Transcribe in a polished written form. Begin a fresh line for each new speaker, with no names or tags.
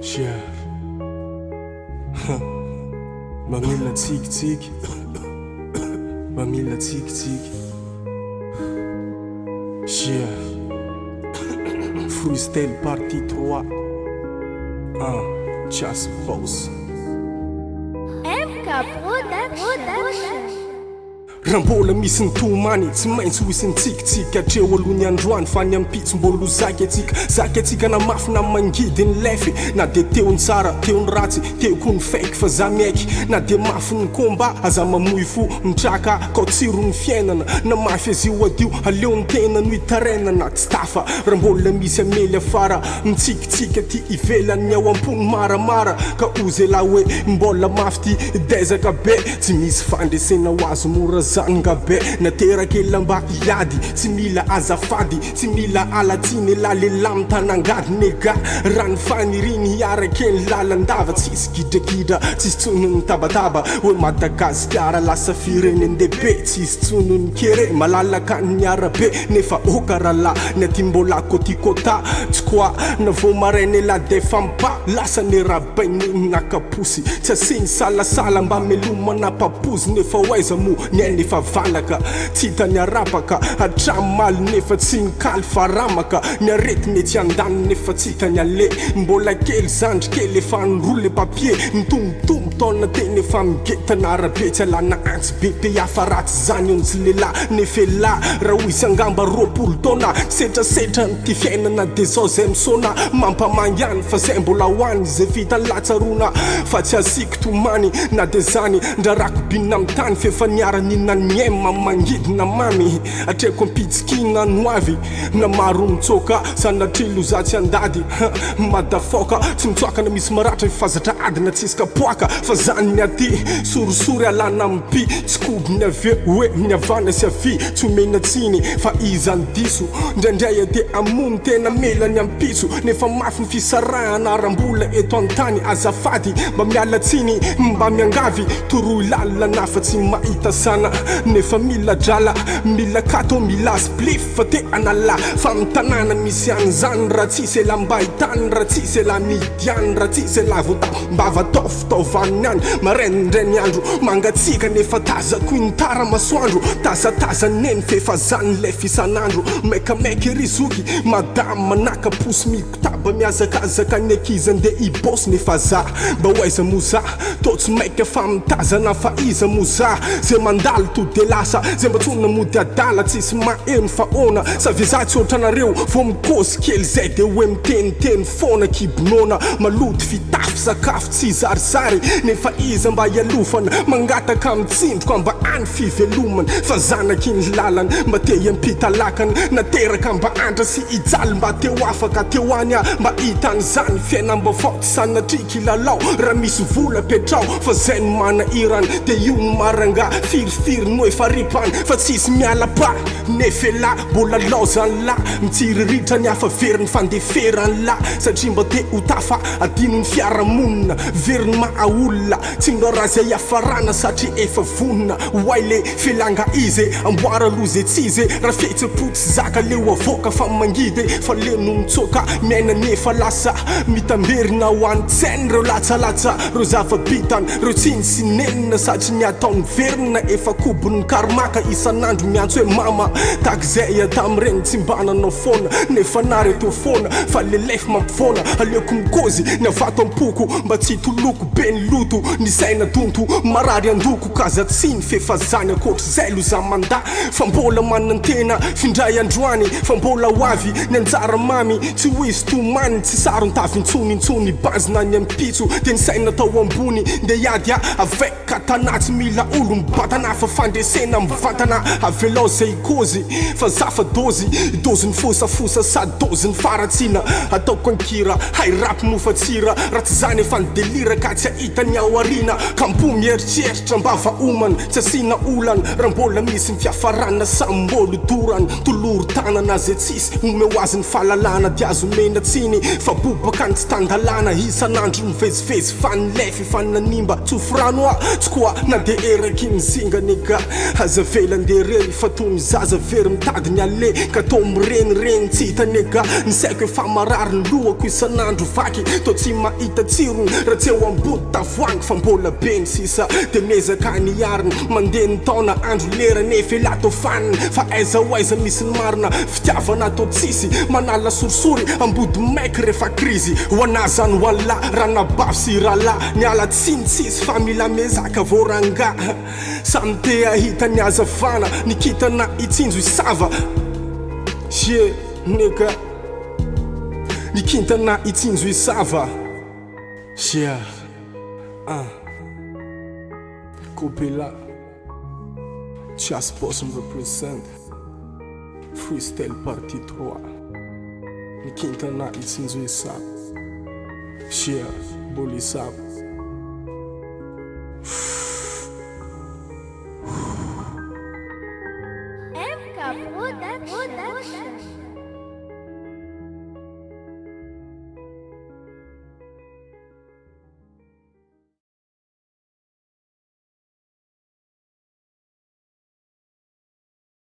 Yeah. Mba mila tsikitsiky. Mba mila tsikitsiky. Yeah. Freestyle partie 3. 1. Just boss.
MK Production.
Raha mbola misy ny tomany, tsy maintsy ho hisy ny tsikitsiky hatreo aloha ny androany, fa ny ampitso mbola ho zaka antsika, zaka antsika na mafy na mangidy ny lefy, na dia teo ny tsara, teo ny ratsy, teo koa ny fake, fa za miaiky, na dia mafy ny combat, aza mamoy fo, mitraka, kao tsiro ny fiainana, na mafy azy io adio, aleo ny tena no hitarainana, tsy tafa, raha mbola misy hamely afara, mitsikitsiky aty ivelany, ny ao am-pony maramara, ka ozy elah hoe mbola mafy ty, dezaka be. Tsy misy fandresena ho azo mora zany nga be. Nateraka ela mba hiady, tsy mila azafady, tsy mila alatsiny elah lehilahy mitana angady nega. Raha ny faniriany hiaraka eny lalandava, tsisy gidragidra, tsisy tsony ny tabataba hoe Madagasikara lasa firenen-dehibe, tsisy tsony ny kere, malalaka ny arabe nefa oka rahalahy ny aty mbola kôtikôta tsy quoi na vao maraina elah defa mipa lasa ny rabainy naka posy. Tsy asiany salasala mba melomana papozy nefa ho aiza moa ny aina efa valaka tsy hita ny arapaka hatramin'ny maly nefa tsy nikaly fa ramaka ny aretina etsy andaniny nefa tsy hita ny aleha mbola kely zandry kely efa niroa le papier nitombotombo taona teny efa migetana arabe tsy alana antsy be pe hafa ratsy zany eo ny tsy lehilahy nefa elah raha ho izy angamba 20 taona setrasetra an'ity fiainana de zao zay misaona mampamangy any fa zay mbola ho any zay vita latsaroana fa tsy asiako tomany na de zany ndrarako binina amin'ny tany f'efa niara-nihinana ny M mangidy na mamy atreko am-pitsikiana no avy na maro mitsoaka sanatria loza tsy andady madafaoka tsy mitsoaka na misy maratra mifazatra ady na tsisy kapoaka fa zany ny aty sorisory alana amin'ny pi tsy kobony avy eo hoe ny havana sy havia tsy omena tsiny fa iza ny diso ndraindray de amono tena mela ny ampitso nefa mafy ny fisarahana ara-mbola eto an-tany azafady mba miala tsiny mba miangavy toroy lalana fa tsy mahita sana nefa mila drala mila kato mila spliff fa te anala fa amin'ny tanàna misy an'izany raha tsisy ela mba hitany raha tsisy ela midiany raha tsisy ela vao mbava atao fitaovan'ny any maraindrainy andro mangatsiaka nefa tazako iny tara masoandro tazatazany neny f'efa zany lef isan'andro maikamaika ery zoky madame manaka posy mikotaba mihazakazaka ny ankizy andeha hibosy nefa za mba ho aiza moa za tô tsy maika fa mitazana fa iza moa za zay mandalo to de lasa zay mba tsona mody adala tsisy maheno fa ona sa ve za tsy ohatranareo vao mikôzy kely zay de hoe miteniteny foana kibonona maloto fitafy sakafo tsy zarizary nefa iza mba hialofana mangataka mitsindroka mba any fivelomana fa zanaky ny lalana mba te hiampita lakana nateraka mba andra sy hijaly mba teo afaka teo any ah mba hitan'izany fiainam-baovao tsy sanatria kilalao raha misy vola petrao fa zay no manahirana de io no maranga firifiry no efa ripany fa tsisy miala pa nefa elah mbola laozany lah mitsiriritra ny hafa very ny fandeferany lah satria mba te ho tafa adino ny fiarahamonina very ny maha olona tsy miraharaha zay hiafarana satria efa vonona oay le felanga izy e amboara aloha zay tsy izy e raha fihetsem-po tsy zaka leo avoaka fa mangidy e fa leo no mitsoaka miaina ny efa lasa mitamberina ho an-tsainy reo latsalatsa reo zava-bitany reo tsiny sy nenina satria ny ataony verina efa kobon'ny karmaka isan'andro miantso hoe mama takizay tamin'ireny tsy mba nanao foana nefa nary teo foana fa le lef mampifoana aleoko mikozy ny avato am-poko mba tsy toloko be ny loto ny saina donto marary andoko kaza tsiny f'efa zany ankoatr'izay loza manda fa mbola manantena findray androany fa mbola ho avy ny anjara mamy tsy ho izy tomany tsy saron-tavy intsony intsony banzina ny ampitso de ny saina tao ambony nde hiady ah avec katana tsy mila olo mibatana fa fandresena mivantana avelao zay kozy fa za fa dozy doziny fosafosa sady doziny faratsiana ataoko ankira hay rap moa fa tsira raha tsy zany efa nidelira ka tsy ahita ny ao aoriana kampo mieritreritra mba vaomana tsy asiana olana raha mbola misy ny fiafarana samy mbolo dorana tolory tanana zay tsisy omeo azy ny fahalalana de azo omena tsiny. tsiny fa bobaka ny tsy tan-dalàna isan'andro mivezivezy fa ny lefy efa nanimba tsofy rano ah tsy koa na de eraky ny zinga nigga aza avela ndeha rery fa toy ny zaza very mitady ny ale ka tô mirenireny tsy hita nigga ny saiko efa marary ny lohako isan'andro vaky tô tsy mahita tsirony raha tsy eo ambody tavoahangy fa mbola be ny sisa de miezaka ny hiarina mandeha ny taona andro lera nefa elah tô fanina fa aiza ho aiza misy ny marina fitiavana tô tsisy manala sorisory ambody maiky rehefa krizy ho anah zany ho anlah ranabavy sy ralah miala tsiny tsisy fa mila miezaka vao rangah samy te hahita ny hazavana ny kintana hitsinjo hisava yeah nigga ny kintana hitsinjo hisava yeah ah Kobela Just Boss represent Freestyle partie 3 ny kintana hitsinjo hisava yeah mbola hisava.